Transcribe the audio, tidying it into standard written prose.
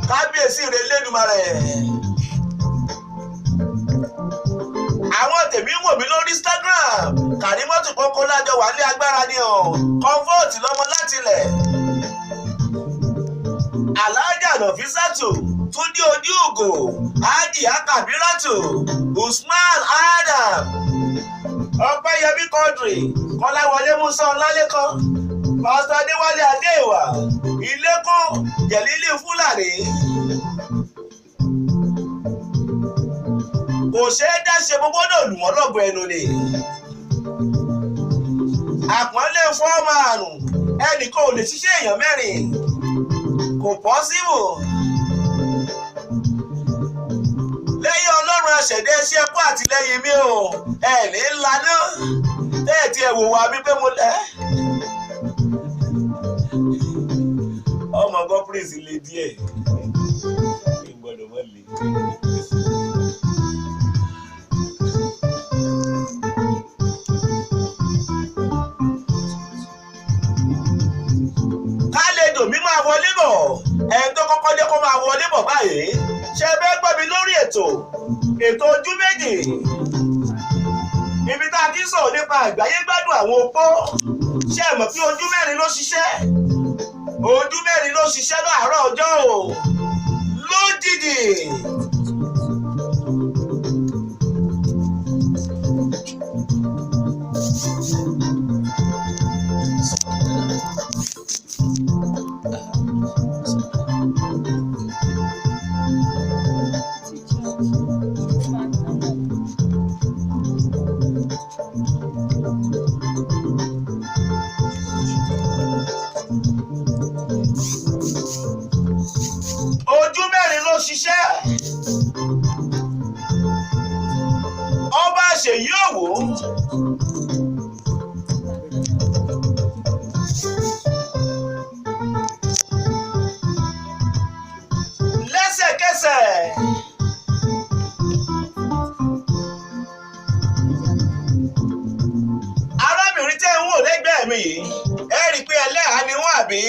Kábíyèsí rẹ̀ lẹ́dùnmarè. Àwọn tèmi ń wò mí lórí Instagram. Kàrímọ́tù kókó lájọ wà ní agbára ni o. Comfort lọ́mọ láti ilẹ̀. Alájà Nọ̀físàtù, Túndé Ojú Ògò, Ájì Akabiratu, Usman Adam, Ọpẹ́yẹmí Quadri, Kọ́láwọlé Musa Ọlálékan, Pásítọ̀ Adéwálé Adéìwà, Ilékún Jẹ̀lílì Fúlàní. Kò ṣeé dáṣe, mo gbọ́dọ̀ lù wọ́n lọ́gọ̀ ẹnu ni. Àpọ́nlé fọ́ọ̀mù àrùn, ẹnìkan ò lè ṣiṣẹ́ èèyàn mẹ́rin. Kò pọ́síbù. Lẹ́yìn Ọlọ́run aṣẹ̀dá, iṣẹ́ ẹ̀kọ́ àtìlẹ́yìn mi o, ẹ̀ ní laná. Ẹ̀ tí ẹ̀ wò wá mi pé mo lẹ́. Ọmọ gbọ́ prince le díẹ̀. Mi gbọ́dọ̀ mọ́ le. Kálejò mi máa wọlé bọ̀, ẹni tó kọ́kọ́ dé kó máa wọlé bọ̀ báyìí. Ṣé ẹ fẹ́ gbọ́ mi lórí ètò Ojú Méjì, ibi tá a ti ń sọ̀rọ̀ nípa àgbáyé gbádùn àwọn opó? Ṣé ẹ mọ̀ pé ojú mẹ́rin ló ṣiṣẹ́? Ojú mẹ́rin ló ṣiṣẹ́ láàárọ̀ ọjọ́ o lójijì. Ojú mẹ́rin ló ṣiṣẹ́. Ọba ṣèyí òwò. Lẹ́sẹ̀kẹsẹ̀, arábìnrin tẹ́ ń wò lẹ́gbẹ̀ẹ́ mi yìí, ẹ rí i pé ẹlẹ́hàá ni wọ́n àbí.